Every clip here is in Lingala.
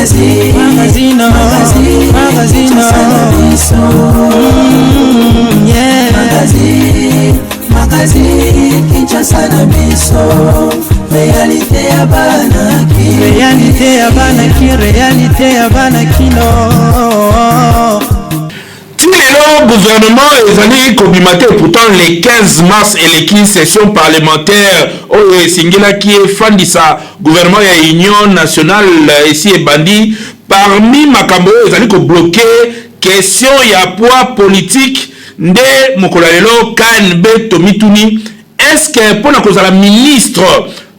Magazine, magazine, magazine, yeah. Magazine, magazine, Kinshasa na biso, réalité ya bana ki, réalité ya bana ki, réalité ya bana kino. Ti lelo gouvernement ezali kobima te, pourtant le 15 mars eleki session parlementaire oyo esengelaki efandisa gouvernement ya union nationale esi ebandi. Parmi makambo oyo ezali kobloquer, question ya poids politique. Nde mokolo ya lelo KNB tomituni: est ce que mpona kozala ministre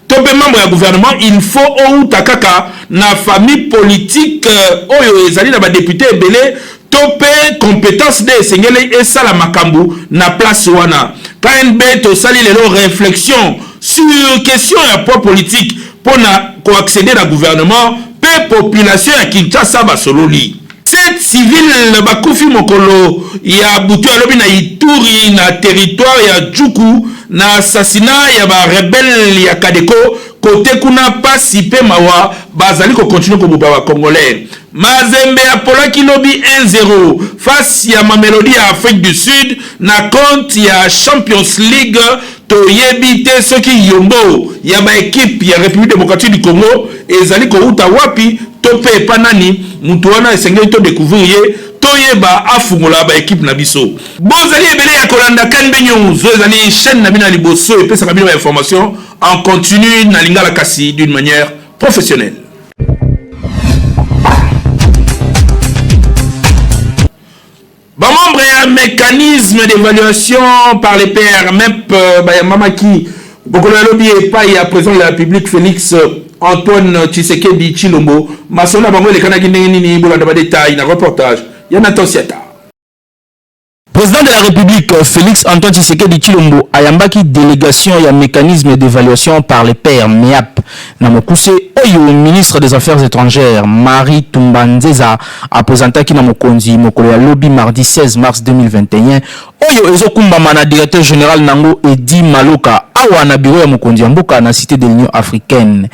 to mpe membre ya gouvernement, il faut outa kaka na famille politique oyo ezali na badéputé ebele, to mpe compétence nde esengeli esala makambo na place wana? KNB tosali lelo réflexion sur question ya poids politique mpona koaccéder na gouvernement, mpe population ya Kinshasa basololi. Sept civil bakufi mokolo ya butu alobi na Ituri, na territoire ya Djugu, na assassinat ya barebelles ya Codeco. Kote kuna pasi mpe mawa, bazali kocontinuer kobuba bacongolais. Mazembe apolaki lobi 1-0 face ya Mamelodi ya Afrique du Sud na compte ya Champions League. Toyebi te soki yombo ya baéquipe ya République démocratique du Congo ezali kouta wapi to mpe epa nani. Mutu wana esengeli todécouvrir ye, toyeba afungola baéquipe na biso. Bozali ebele ya kolanda KNB News, oyo ezali chaîne na bino ya liboso epesaka bino bainformation en continu na lingala, kasi d'une manière professionnelle. Bamembre ya Mécanisme d'évaluation par les pairs, MEP, bayambamaki mokolo ya lobi epai ya président de la République Félix Antoine Tshisekedi Tshilombo. Masolo na bango elekanaki ndenge nini? Bolanda badétail na reportage ya Nathan Siata. Président de la République Félix Antoine Tshisekedi Tshilombo ayambaki délégation ya Mécanisme d'évaluation par les pairs, MEAP na mokuse, oyo ministre des Affaires étrangères Marie Tumba Nzeza apresentaki na mokonzi mokolo ya lobi mardi 16 mars 2021, oyo ezokumbama na directeur général nango Edi Maloka, awa na bureau ya mokonzi ya mboka na Cité de l'Union africaine.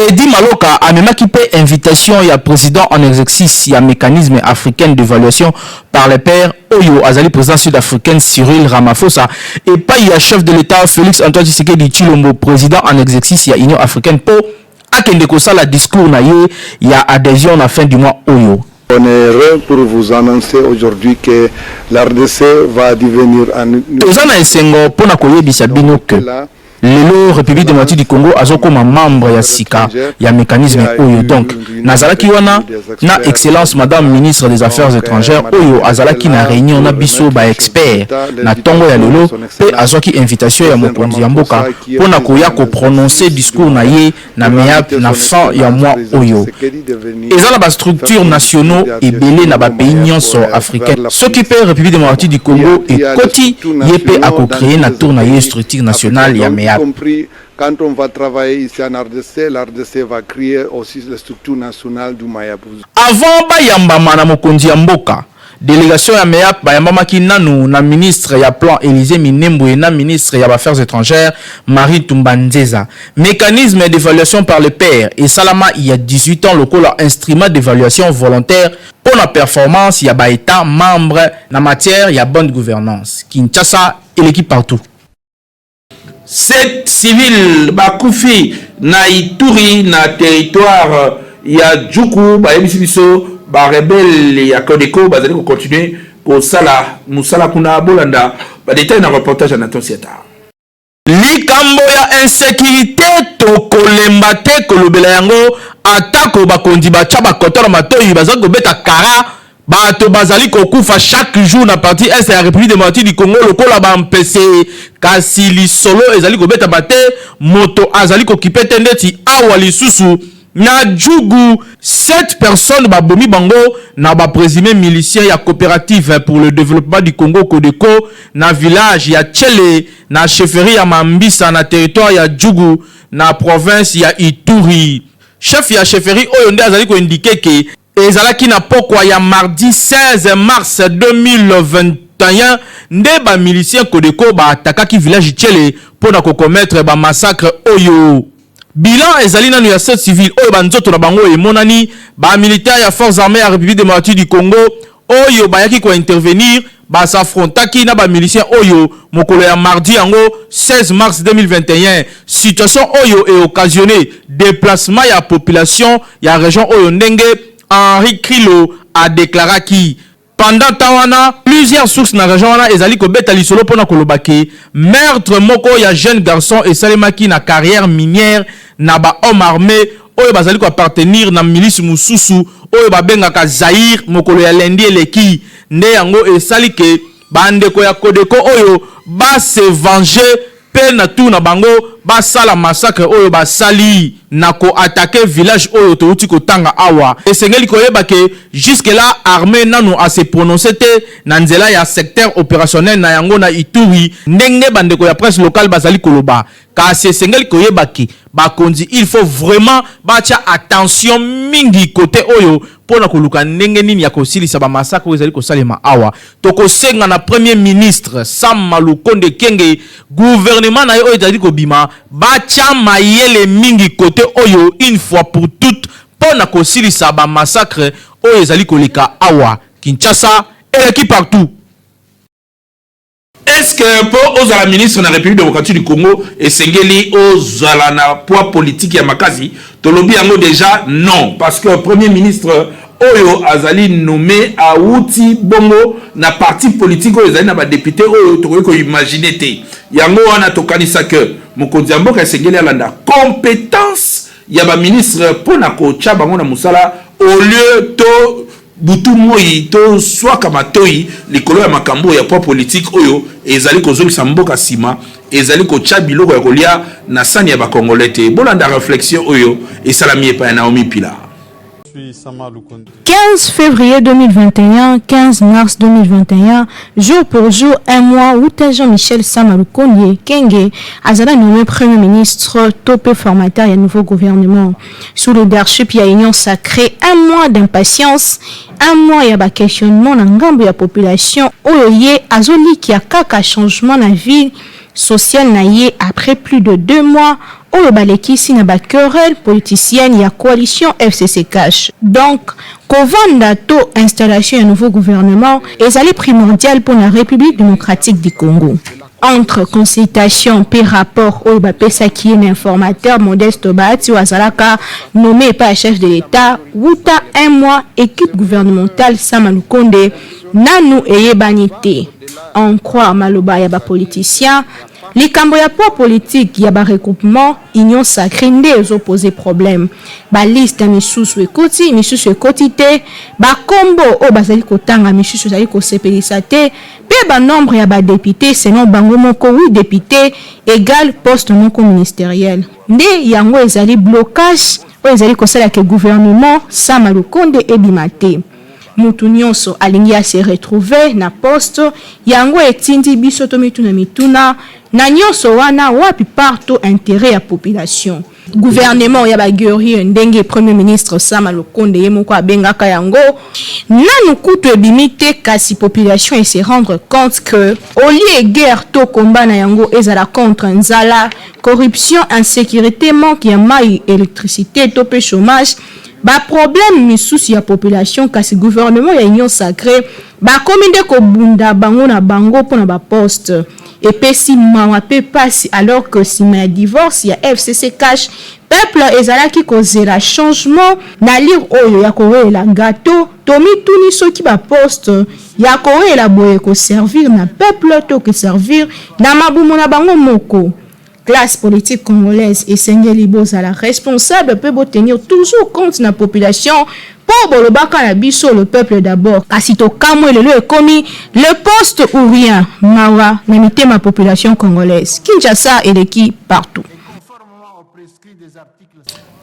Edi Maloka amemaki mpe invitation ya président en exercice ya Mécanisme africain d'évaluation par les pairs, oyo azali président sud-africaine Cyril Ramaphosa, epai ya chef de l'État Félix Antoine Tshisekedi Tshilombo, président en exercice ya Union africaine, mpo akende kosala discours na ye ya adhésion na fin du mois oyo. On est heureux pour vous annoncer aujourd'hui que la RDC va devenir un. Toza na esengo mpona koyebisa bino ke lelo République démocratique du Congo azokoma membre ya sika ya mécanisme oyo. Donc nazalaki wana na excellence madame ministre des Affaires étrangères, oyo azalaki na réunion na biso baexpert na ntongo ya lelo, mpe azwaki invitation ya mokonzi ya mboka mpona koya koprononcer discours na ye na MEAP na fin ya mois oyo. Eza na bastructure nationaux ebele na bapays nyonso africain. Soki mpe République démocratique du Congo ekoti, ye mpe akocréer na tour na ye structure nationale ya MEAP. Compris, quand on va travailler ici en RDC, la RDC va créer aussi la structure nationale du MAEP. Avant bayambama na mokonzi ya mboka, délégation ya MEAP bayambamaki nanu na ministre ya Plan Élysée Minembwe na ministre ya Affaires étrangères Marie Tumba Nzeza. Mécanisme d'évaluation par le pair esalama il y a 18 ans lokola instrument d'évaluation volontaire pour la performance ya baétat membre na matière ya bonne gouvernance. Kinshasa eleki partout. Sept civil bakufi na Ituri, na territoire ya Djugu. Bayebisi biso barebelles ya Codeco bazali kocontinuer kosala mosala kuna. Bolanda badétail na reportage ya Nathan Siata. Likambo ya insécurité, tokolemba te kolobela yango. Atako bakonzi batya bakoto na matoi, bazali kobeta kara, bato bazali kokufa chaque jour na partie est ya République démocratique du Congo lokola bampese, kasi lisolo ezali kobetama te, moto azali kokipe te. Ndeti awa lisusu na Djugu, 7 personnes babomi bango na baprésumé milicien ya Coopérative pour le développement du Congo, Codeco, na village ya Tchele, na chefferie ya Mambisa, na territoire ya Djugu, na province ya Ituri. Chef ya chefferie oyo nde azali koindiquer ke ezalaki na pokwa ya mardi 16 mars 2021 nde bamilicien Codeco baatakaki village Tchele mpo na kocommettre bamassacre oyo. Bilan ezali nanu ya 7 civils oyo ba nzoto na bango emonani, ba militaires ya forces armees ya Republique democratique du Congo oyo bayaki ko intervenir ba s'affrontaki na ba miliciens oyo mokolo ya mardi yango 16 mars 2021. Situation oyo e occasionner deplacement ya population ya region oyo ndenge Henri Krilo a declaraki. Pendant temps wana, plusieurs sources na region wana ezali kobeta lisolo mpo na koloba que meurtre moko ya jeune garçon esalemaki na carrière minière na ba hommes armes oyo bazali ko appartenir na milice mosusu oyo babengaka Zaïre mokolo ya lundi eleki. Nde yango esali que ba ndeko ya Codeco oyo ba se venger Pe na tour na bango basala massacre oyo basali na ko attaquer village oyo towuti kotanga awa. Esengeli koyeba ke jusque là armee nanu a se prononcer te na nzela ya secteur operationnel na yango na Ituri ndenge ba ndeko ya presse locale bazali koloba. Kasi esengeli koyeba ke bakonzi il faut vraiment batia attention mingi cote oyo pona koluka ndenge nini ya kosilisa ba massacre oyo ezali kosalema awa. Tokosenga na Premier ministre Sama Lukonde Kyenge, gouvernement na ye oyo ezali kobima, batia mayele mingi cote oyo une fois pour toutes mpo na kosilisa ba massacres oyo ezali koleka awa. Kinshasa eleki partout. Est-ce que po ozala ministre na Republique democratique du Congo esengeli ozala na poids politique ya makasi? Tolobi yango dejà non, parce que premier ministre oyo azali nomme awuti bongo na parti politique oyo ezali na ba deputes oyo tokoki ko imaginer te. Yango wana tokanisa que mokonzi ya mboka esengeli alanda competence ya ba ministres mpo na kotia bango na mosala au lieu to Butu moyi to swaka matoyi likolo ya makambo ya poids politique oyo ezali kozongisa mboka sima, ezali kotia biloko ya kolia na sani ya ba congolais te. Bolanda reflexion oyo esalami epai ya Naomie Pila. 15 février 2021, 15 mars 2021, jour pour jour, un mois, wuta Jean-Michel Sama Lukonde Kyenge azala nommé Premier ministre to pe formateur ya nouveau gouvernement. Sous leadership ya Union sacree, un mois d'impatience, un mois ya ba questionnements na ngambo ya population oyo ye azolikia kaka changement na vie sociale na ye après plus de deux mois oyo balekisi na ba querelles politiciennes ya coalition FCC-Cash. Donc, kovanda to installation ya nouveau gouvernement ezali primordial mpo na Republique democratique du Congo. Entre consultation mpe rapport oyo bapesaki ye na informateur Modeste Bahati oyo azalaka nomme epai ya chef de l'Etat wuta un mois, equipe gouvernementale Sama Lukonde nanu eyebani te. En croire maloba ya ba politiciens, likambo ya poids politique ya ba regroupements Union sacree nde ezo poser problème. Ba listes misusu ekoti, misusu ekoti te, ba kombo oyo bazali kotanga misusu ezali kosepelisa te, Pe ba nombre ya ba deputes selon bango moko 8 deputes egale poste moko ministeriel. Nde yango ezali blocage oyo ezali kosala que gouvernement Sama Lukonde ebima te. Mutu nionso alingi a se retrouver na poste, yango etindi biso tomituna mituna, na nionso wana wapi part to interet ya population? Gouvernement ya ba guerriers ndenge Premier ministre Sama Lukonde ye moko abengaka yango, nanu kutu ebimi te kasi population e se rendre compte que au lieu guerre to combat na yango ezala contre nzala, corruption, insecurite, manque ya mayi, electricite to pe chomage, ba problèmes misusu ya population kasi gouvernement ya Union sacree bakomi nde kobunda bango na bango mpo na ba postes. Epesi mawa pe pasi alors que sima ya divorce ya FCC cash peuple ezalaki kozela changement na lire oyo ya kowelela gateau tomituni soki ba poste ya kowelela boye eko servir na peuple to ke servir na mabumu na bango moko. Classe politique congolaise esengeli bozala responsable pe bo tenir toujours compte na population po bolobaka na biso le peuple d'abord kasi tokamwe lelo ekomi le poste ou rien mawa na mitema population congolaise Kinshasa eleki partout.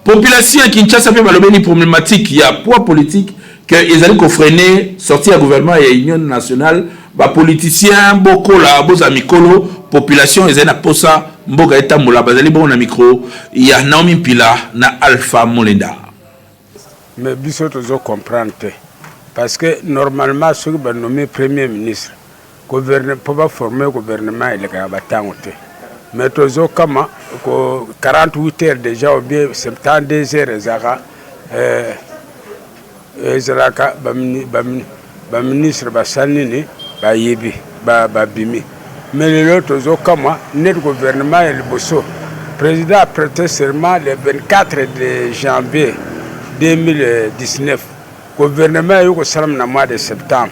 Population ya Kinshasa pe balobeli problematique ya poids politique que ezali ko freiner sortie ya gouvernement ya union nationale. Ba politiciens bokola, bozala mikolo, population ezali na posa mboka etambola. Bazali bongo na micro ya Naomi Mpila na Alpha Molenda. Mais biso tozo comprendre te parce que normalement soki ba nomme premier ministre gouvernement po ba former gouvernement elekaka ba tango te. Mais tozokama ko 48 heures déjà ou bien 72 heures ezalaka eh, ezalaka baministre basali nini bayebi babimi mais lelo tozokamwa neti gouvernement ya liboso président a prêté serment le 24 de janvier 2019 gouvernement eyoki kosalama na mois de septembre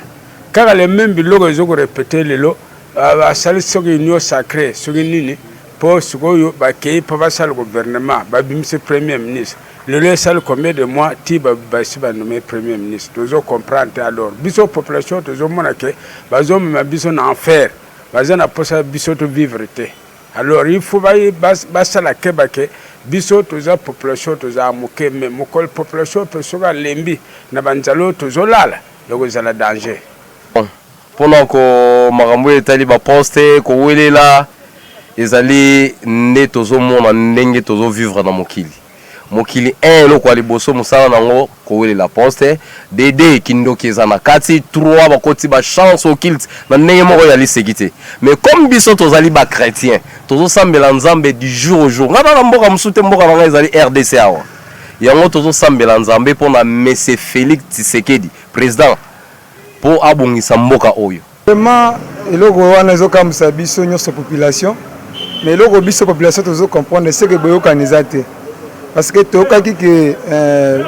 kaka le même biloko ezo korepete lelo Basali soki union sacree soki nini po sikoyo bakeyi po basala gouvernement babimisi premier ministre lelo esali combien de mois ti basi ba nomme premier ministre tozo comprendre te alors biso population tozomona ke bazomema biso na enfer baza na posa biso to vivre te alors il faut basala keba ke biso toza population toza moke mais mokolo population pe soki alembi na banzala oyo tozolala ekozala danger. Pona ko makambo oyo etali ba poste kowelela ezali nde tozo mona ndenge tozo vivre na mokili. Mokili un eloko ya liboso mosala na ngo kowelela poste, de deux kindoki eza na kati, trois bakoti ba chance occulte na ndenge moko ya liseki te. Mais comme biso tozali ba chretiens tozo sambela Nzambe du jour au jour. Nga na na mboka mosusu te mboka na nga ezali rdc awa. Yango tozo sambela Nzambe pona Monsieur Felix Tshisekedi president po abongisa mboka oyo. Vraiment eloko wana ezo kamwisa biso nyoso population mais eloko biso population tozo comprendre ce que boyokani eza te parce que toyokaki que euh,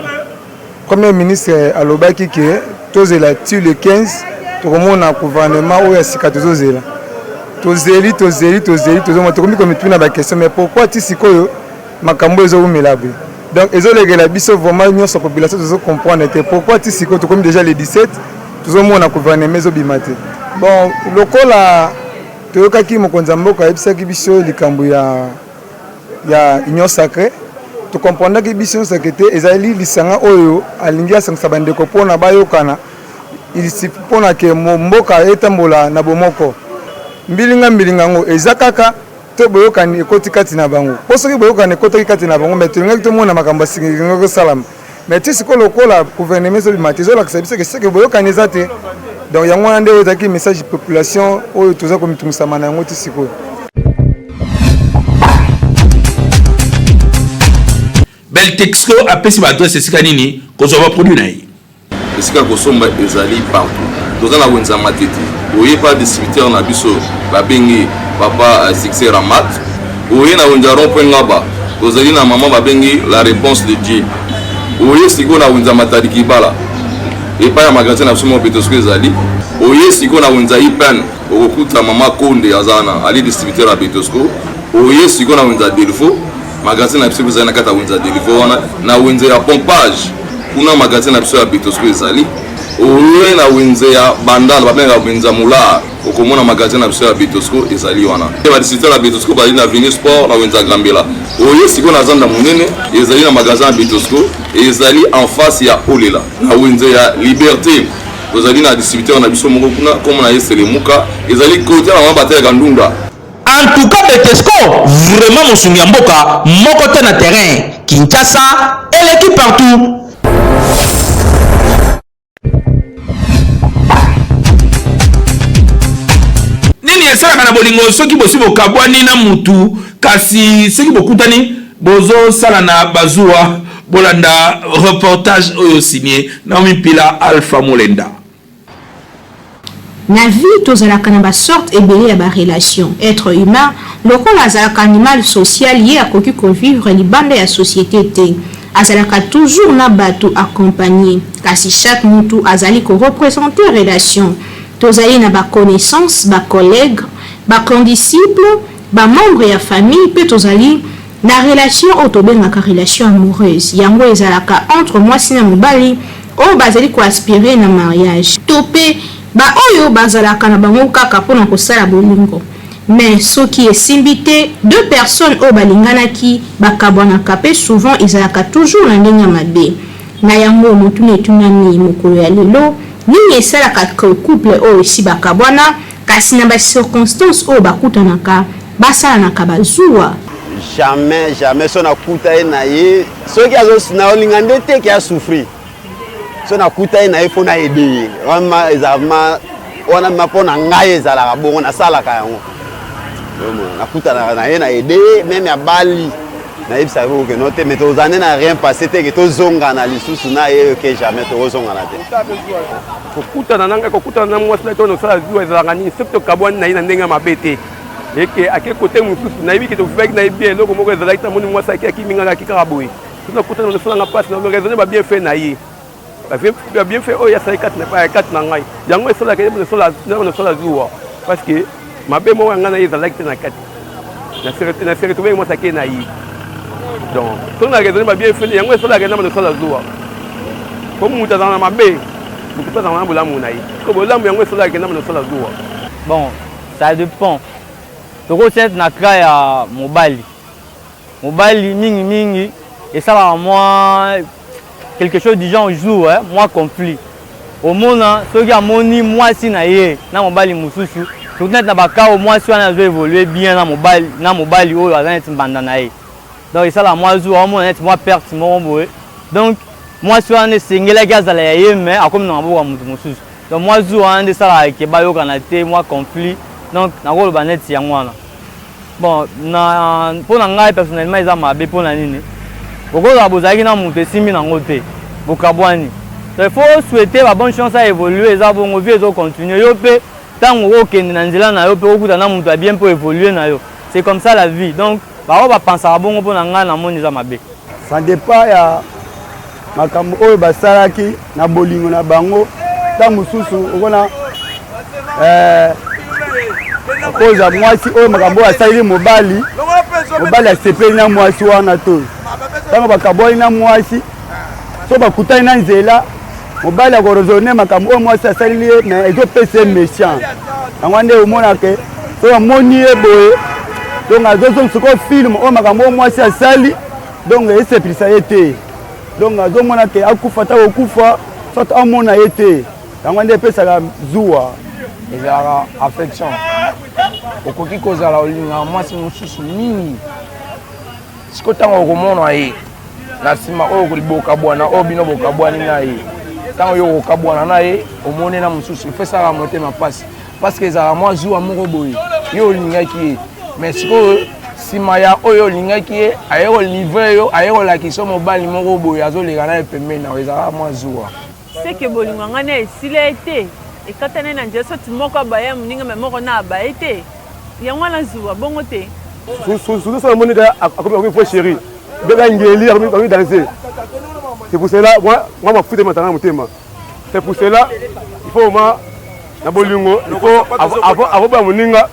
premier ministre alobaki que tozela ti le 15 tokomona gouvernement oyo ya sika tozozela tozeli tozeli tozeli tozomona tokomi komituna ba question mais pourquoi ti sikoyo makambo ezo wumela boye donc ezolekela biso vraiment nyonso population tozo comprendre te pourquoi ti sikoyo tokomi déjà le 17 tozomona gouvernement ezobima te bon lokola toyokaki mokonzi ya mboka ayebisaki biso likambo ya ya union sacrée tokomprendaki biso nyonso ke te ezali lisanga oyo alingi asangisa bandeko mpona bayokana mpona ke mboka etambola na bomoko mbilinga mbilinga yango eza kaka to boyokani ekoti kati na bango mpo soki boyokani ekotaki kati na bango me tolingaki tomona makambo ya sika elingaki kosalama me ti sikoyo lokola gouvernement ezobima te ezolakisa biso ke seke boyokani eza te donc yango wana nde oyo ezalaki message population oyo toza komitungisama na yango ti sikoyo. Beltexco apesi ba adresse esika nini kozwa ba produit na ye. Esika kosomba ezali partout. Toza na wenze ya Matete. Oye pa distributeur na biso babengi papa euh, Succès Ramat. Oye na wenze ya rond-point Ngaba. Tozali na maman babengi la réponse de Dieu. Oye sikoyo na wenze ya Matadi Kibala. Epai ya magasin na biso moko Betosco ezali. Oye sikoyo na wenze ya IPN okokuta mama Konde aza wana ali distributeur ya Betosco. Oye sikoyo na wenze ya Delvaux Magasin na biso ezali na kati ya wenze ya Delivo wana, na wenze ya pompage kuna magasin na biso ya Betosco ezali. Oye na wenze ya Bandal babengaka wenze ya Moulard, okomona magasin na biso ya Betosco ezali wana. Ba distributeur ya Betosco bazali na Avenue Sport na wenze ya Gambela. Oye sikoyo na zanda monene ezali na magasin ya Betosco ezali en face ya Olela na wenze ya Liberté. Tozali na distributeur na biso moko kuna komona ye Selemuka ezali kote na mama batelaka ndunda. En tout cas Betesco vraiment mosungi ya mboka moko te na terrain Kinshasa eleki partout. Nini esalaka na bolingo soki bosi bokabwani na mutu kasi soki bokutani bozosala na bazuwa? Bolanda reportage oyo signe Naomi Mpila Alpha Molenda. Na vie tozalaka na ba sortes ebele ya ba relations. Etre humain lokola azalaka animal social ye akoki ko vivre libanda ya societe te. Azalaka toujours na batu accompagne. Kasi chaque mutu azali ko representer relation. Tozali na ba connaissances, ba collègues, ba condisciples, ba membres ya famille pe tozali na relation oyo tobengaka relation amoureuse. Yango ezalaka entre mwasi na mobali oyo bazali ko aspirer na mariage to pe ba oyo bazalaka na bango kaka pona kosala bolingo mais soki esimbi te deux personnes oyo balinganaki bakabwanaka pe souvent ezalaka toujours na ndenge ya mabe. Na yango motuna etunami mokolo ya lelo, nini esalaka que couple oyo esi bakabwana kasi na ba circonstances oyo bakutanaka basalanaka ba zuwa? Jamais jamais soki nakuta ye na ye soki azo naolinga nde te ke a souffrir soki nakuta ye na ye fo na aide ye vraiment eza vraiment wana ma mpo na ngai ezalaka bongo nasalaka yango. Nakutanaka na ye na aide ye meme abali nayebisaka ye que non te mais tozala nde na rien passe te ke tozongana lisusu na ye ke jamais tokozongana te. Kokutana na ngai kokutana na mwasi na to nosala zuwa ezalaka nini soki tokabwani na ye na ndenge ya mabe te eke ake kote mosusu nayebi ke tovivaki na ye bien eloko moko ezalaki namoni mwasi ake akimi ngai ake kaka boye soki nakutana na nga mpasi na raisonne ba bien fait na ye ba bien fait oyo asali kati na kati na ngai yango esalaka ye nasala zuwa parce que mabe moko ya ngai na ye ezalaki te na kati na se retrouve mwasi ake na ye donc soki na raisonne ba bien fait yango esalaka ye nasala zuwa po moto azala na mabe moto mpe azala na bolamu na ye siko bolamu yango esalaka ye nasala zuwa. Bon, ça dépend. Tokotia na cas ya mobali. Mobali mingi mingi esalaka mwa quelque chose du genre jour eh, mwa conflit. Omona soki amoni mwasi na ye na mobali mosusu, surtout neti na ba cas oyo mwasi wana azo evoluer bien na mobali na mobali oyo aza neti mbanda na ye. Donc esalaka mwa jour aomona neti mwa perte moko boye. Donc mwasi wana esengelaki azala ya ye mais akomi na maboko ya moto mosusu. Donc mwa jour wana nde esalaka ke bayokana te, mwa conflit. Donc nakoloba neti yango wana. Bon, na mpo na ngai personnellement eza mabe mpo na nini? Okozala bozalaki na moto esimbi nango te, bokabwani. Donc il faut souhaiter ba bonne chance à évoluer, eza bongo vie ezo continuer. Yo mpe ntango okokende na nzela na yo mpe okuta na moto ya bien mpo évoluer na yo. C'est comme ça la vie. Donc baoyo bapansaka bongo mpo na ngai namoni eza mabe. Ça dépend ya makambo oyo basalaki na bolingo na bango. Ntango mosusu okona eh, koza mwasi oyo makambo oyo asaleli mobali, mobali asepeli na mwasi wana to ntango bakabwani na mwasi so bakutani na nzela mobali akoraisonne makambo oyo mwasi asaleli ye mais ezopesa ye méchant. Yango nde omonake soki amoni ye boye donc azozongisa sikoyo film oyo makambo oyo mwasi asali donc esepelisa ye te, donc azomona ke akufa ata kokufa soit amona ye te, yango nde epesaka zuwa. Ezalaka affection, okoki kozala olingaka mwasi mosusu mingi, sikoyo ntango okomona ye na nsima oyo bokabwana oyo bino bokabwani na ye, ntango yo okokabwana na ye omoni na mosusu, efesaka motema mpasi parce que ezalaka mwa zuwa moko boye, yo olingaki ye mais sikoyo nsima ya oyo olingaki ye aye kolivre yo, aye kolakisa mobali moko boye azoleka na ye pembeni na yo, ezalaka mwa zuwa. Seke bolingo ya ngai na esila ye te, ekatana ye na nzela, soit moko abaya moninga mais moko na abaye te, yango wana zuwa bongo te. Surtout soki amoni kaka akomi faux chéri, beka ngeli akomi danser. C'est pour cela moi moi mafuta emataka na motema. C'est pour cela il faut vraiment na bolingo il faut avant boya moninga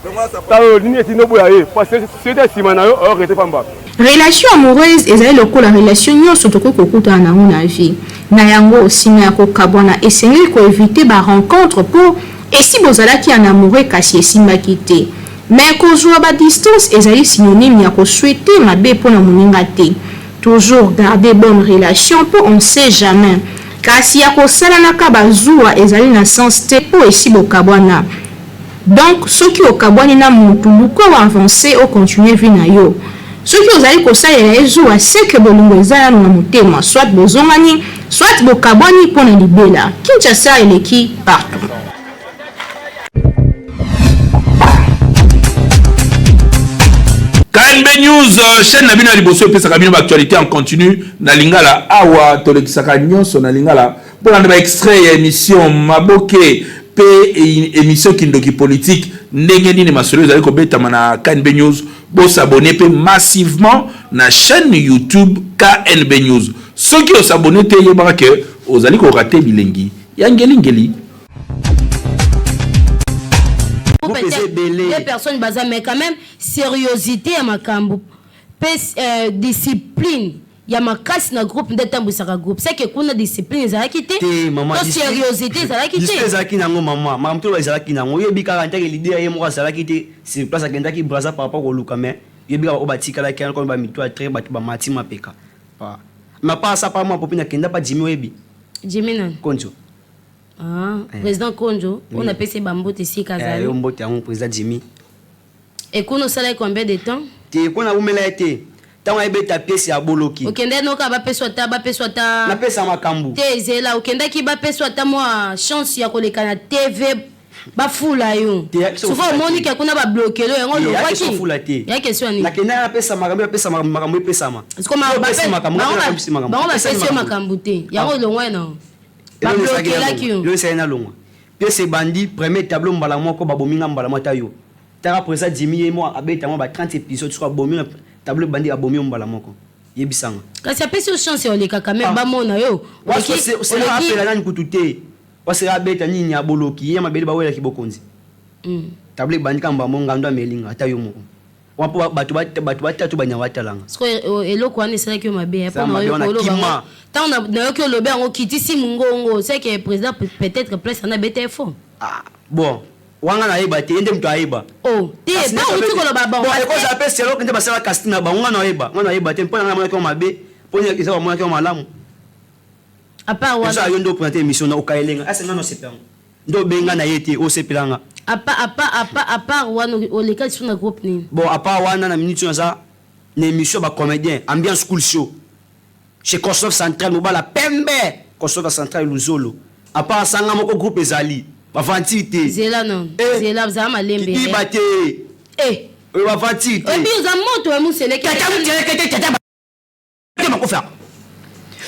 tala nini etindi oboya ye parce que soki nsima na yo oregrete pamba. Relation amoureuse ezali lokola relation nionso tokoki kokutana na yango na vie. Na yango, sima ya kokabwana, esengeli ko eviter ba rencontres mpo esi bozalaki en amoureux kasi esimbaki te. Mais kozua ba distance ezali synonyme ya ko souhaiter mabe mpo na moninga te. Toujours garder bonne relation mpo on ne sait jamais. Kasi ya kosalanaka ba zuwa ezali na sens te mpo esi bokabwana. Donc soki okabwani na mutu luka o avancer o continuer vie na yo. Soki ozali kosalela ye zuwa ce que bolingo eza nanu na motema soit bozongani soit bokabwani mpo na libela. Kinshasa eleki partout. KNB News, chaîne na bino ya liboso epesaka bino ba actualité en continu na Lingala. Awa tolekisaka nyonso na Lingala. Bolanda ba extrait ya emission Maboke pe emission Kindoki Politique, ndenge nini masolo ezali kobetama na KNB News. Bo s'abonner pe massivement na chaîne YouTube KNB News. Soki o s'abonner te, yebaka que ozali ko rater bilengi ya ngeli ngeli. Deux personnes baza mais quand même seriosité ya makambo pe euh, discipline ya makasi na groupe nde etambwisaka groupe c'est que kuna discipline ezalaki te te mama to seriosité ezalaki te ezalaki nango mama makambo toloba ezalaki nango oyebi kaka ntake leader ye moko azalaki te sur place akendaki braza par rapport koluka mais oyebi kaka oyo batikalaki wana komi bamito ya tre bato bamati mapeka mais apart ça pa mwa popi nakenda pa jimi oyebi jimi nani konzo ah, eh. président konzo oyo napesi ye bambote esika eh, azali yo mbote yango président jimi Et kuna osalaki combien de temps? Te kuna nawumela ye te. Tango ayebeta pièce ya boloki. Okendaki noka bapeso ata bapeso ata. Napesa makambu. Te zela okendaki bapeso ata mua chance ya koleka na TV. Bafula yo. Soki omoni ke kuna ba bloquer yo yango olongwaki. Te. Ya question ya nini? Nakendaki napesa makambo epesa makambo epesama. Bango bapesi yo makambo te. Yango olongwaki na. Ba bloquelaki yo. Eloko esali nalongwa. Pièce ebandi premier tableau mbala moko babomi nga mbala moko ata yo. Tala president Jimmy ye moko abeta mwa ba 30 episodes soki abomi yo tableau ebandi abomi yo mbala moko. Yebisa nga. Kasi apesi yo chance ya oleka quand meme bamona yo. Oleki. Apela nani kutu te. Wasela abeta nini ya boloki ye mabele bawelaki bokonzi. Tableau ebandi kaka mbala moko ngando ameli nga ata yo moko. Wana po bato bato batatu banya batalanga. Sikoyo eloko wana esalaki yo mabe hein pona oyo koloba yango tango nayoki olobi yango okitisi mungongo c'est que president peut-etre place wana abeta ye faux. Ah bon wana nga nayeba te ye nde mutu ayeba. Oh te po owuti koloba bon. Bon ekozala pe selon nde basala casting na bango nga nayeba nga nayeba te pona nga namonaki yango mabe po eza bamonaki yango malamu. À part wana. Eza yo nde o presenter emission na okayelenga est ce nga na osepela yango nde obenga na ye te osepela nga. À part à part à part à part wana oleka lisusu na groupe nini? Bon à part wana na minute oyo naza na emission ya ba comediens ambiance cool show chez Kosov central mobala pembe Kosov central luzolo à part ça nga moko groupe ezali ba aventure te. Zela nanu zela zala malembe. Kidiba te. Eh. Oyo ba aventure te. Oyebi oza moto ya museleke. Tata museleke te tata. te makofi yako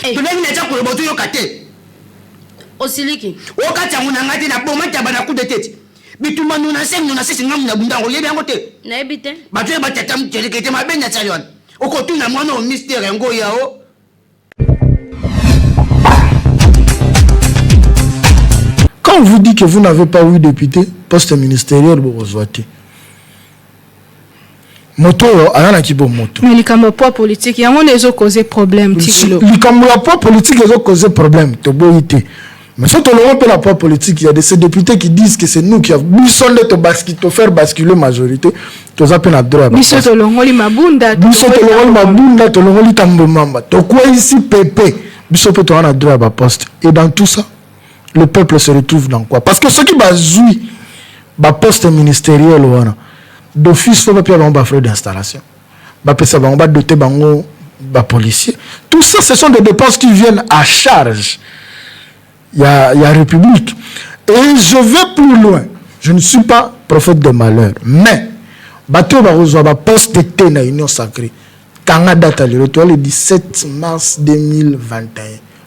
eh. Toleki na tya koloba otoyoka te. Osiliki okati yango na ngai te naboma ntaba na kude te bitumba nona se nona sese ngambu na bunda yango oyebi yango te. Nayebi te. Bato oyo batata moteleke te mabe na sali wana okotuna mwana oyo mistere yango yao. Quand on vous dit que vous n'avez pas 8 députés, poste ministériel, bokozwa te. Moto oyo aza na kibomoto. Mais likambo ya poids politique yango nde ezo causer problème ti lelo. Likambo ya poids politique ezo causer problème, toboyi te. Mais soki tolongwe mpe na poids politique, il y a de ces députés qui disent que c'est nous qui biso nde to bascule, to faire basculer majorité, toza mpe na droit ya ba Biso poste. tolongoli Mabunda, Biso tolongoli tolongoli Mabunda, tolongoli Tambwe Mwamba, tokweyisi Pepe, biso mpe toza na droit ya ba poste. Et dans tout ça, le peuple se retrouve dans quoi? Parce que soki bazui ba poste ministériel wana d'office faut bapia bango ba frais d'installation, bapesa bango, ba doter bango ba policiers, tout ça ce sont des dépenses qui viennent à charge ya, ya république. Et je vais plus loin, je ne suis pas prophète de malheur, mais bato oyo bakozwa ba poste te na union sacrée, kanga date ya lelo, toza le 17 mars 2021,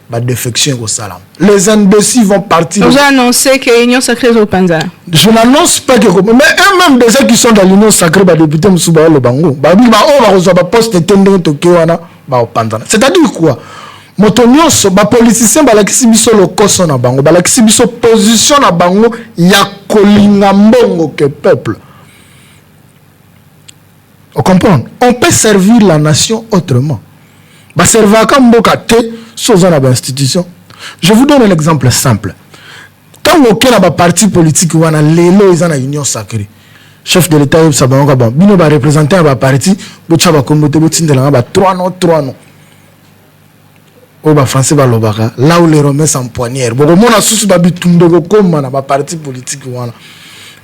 ba defection ekosalama, les imbéciles vont partir. Ozo annoncer que union sacrée ezopanzana? Je n'annonce pas que, mais eux-mêmes déjà qui sont dans l'union sacrée, ba députés mosusu baoloba ngo babi ba oyo bakozwa ba poste te ndenge toke wana bakopanzana. C'est-à-dire quoi? Moto nyonso, ba politiciens balakisi biso lokoso na bango, balakisi biso position na bango ya kolinga mbongo que peuple. O comprendre? On peut servir la nation autrement. Ba servaka mboka te soki oza na ba institution. Je vous donne un exemple simple. Tango oke na ba parti politique wana lelo eza na union sacree. Chef de l'Etat ayebisa bango ka bon bino ba représentants ya ba parti botia ba kombo te, botindela nga ba 3 noms 3 noms. Oyo ba français balobaka là où les romains s'empoignèrent. Bokomona susu ba bitumba ekokoma na ba parti politique wana.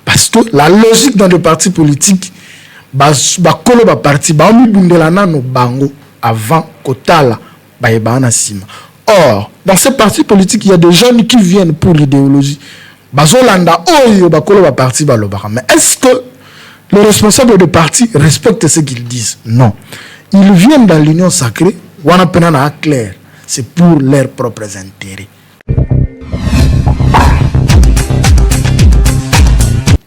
Parce que la logique dans le parti politique, bakolo ba parti baomibundela nano bango avant kotala bayebana na nsima. Or, dans ces partis politiques, il y a des jeunes qui viennent pour l'idéologie. Bazolanda oyo bakolo ba parti balobaka. Mais est-ce que les responsables de parti respectent ce qu'ils disent? Non. Ils viennent dans l'union sacrée, wana pena na clair, c'est pour leurs propres intérêts.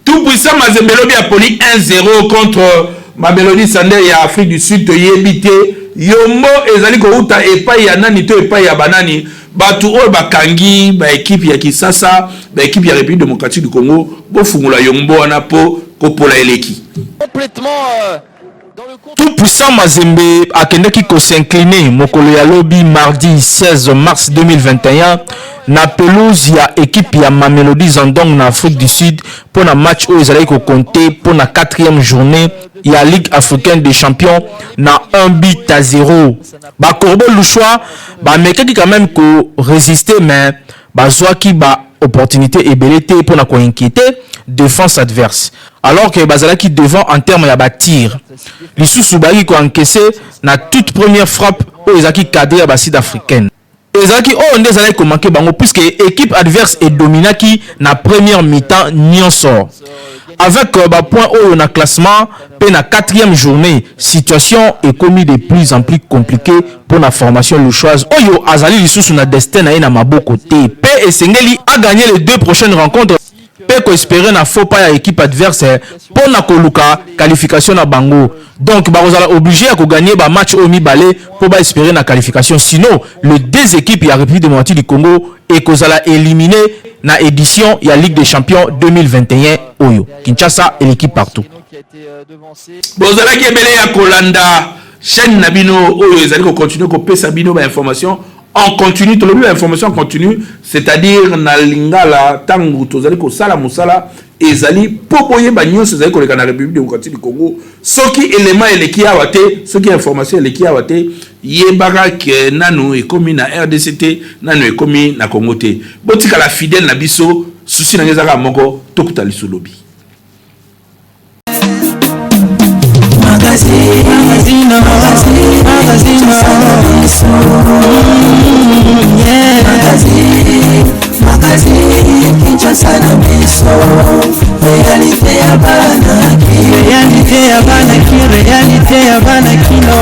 Tout puissant Mazembe lobi apoli 1-0 contre Mamelodi Sundowns ya Afrique du Sud. Toyebi te yombo ezali kouta epai ya nani to epai ya banani. Bato oyo bakangi ba equipe ya Kisasa, ba equipe ya République démocratique du Congo, bofungola yombo wana po kopola eleki. Tout puissant Mazembe akendaki ko s'incliner mokolo ya lobi mardi 16 mars 2021 na pelouse ya equipe ya Mamelodi Sundowns na Afrique du Sud mpo na match oyo ezalaki ko compter mpo na quatrième journee ya Ligue africaine des champions na 1 but à 0. Ba Corbeaux Lushois bamekaki quand même ko resister mais bazwaki ba opportunités ebele te mpo na ko inquiéter defense adverse alors que bazalaki devant en termes ya ba tirs. Lisusu bayaki ko encaisser na toute première frappe oyo ezalaki cadrée ya ba Sud-Africaines. Ezalaki oyo nde ezalaki ko manquer bango puisque equipe adverse e dominaki na première mi-temps nionso. Avec ba points oyo na classement mpe na quatrième journee, situation ekomi de plus en plus compliquee mpo na formation lushoise oyo azali lisusu na destin na ye na maboko te mpe esengeli a gagner les deux prochaines rencontres mpe ko esperer na faux pas ya equipe adverse mpo na koluka qualification na bango. Donc bakozala oblige ya ko gagner ba matchs oyo mibale mpo ba esperer na qualification sinon les deux equipes ya Republique democratique du Congo ekozala eliminer na edition ya Ligue des champions 2021 oyo. Kinshasa eleki partout. Bozalaki ebele ya kolanda chaîne na bino oyo ezali ko continuer kopesa bino ba informations en continu. Tolobi ba information en continu, c'est-à-dire na lingala, ntango tozali kosala mosala ezali mpo boyeba nyonso ezali koleka na République démocratique du Congo. Soki élément eleki awa te, soki information eleki awa te, yebaka ke nanu ekomi na RDC te, nanu ekomi na Congo te. Botikala fidèle na biso. Susi na ngai ezaka moko, tokuta lisu lobi. Magazine, magazine, magazine, magazine, magazine, Kinshasa na biso, réalité ya bana, réalité ya bana ki, réalité ya bana kino.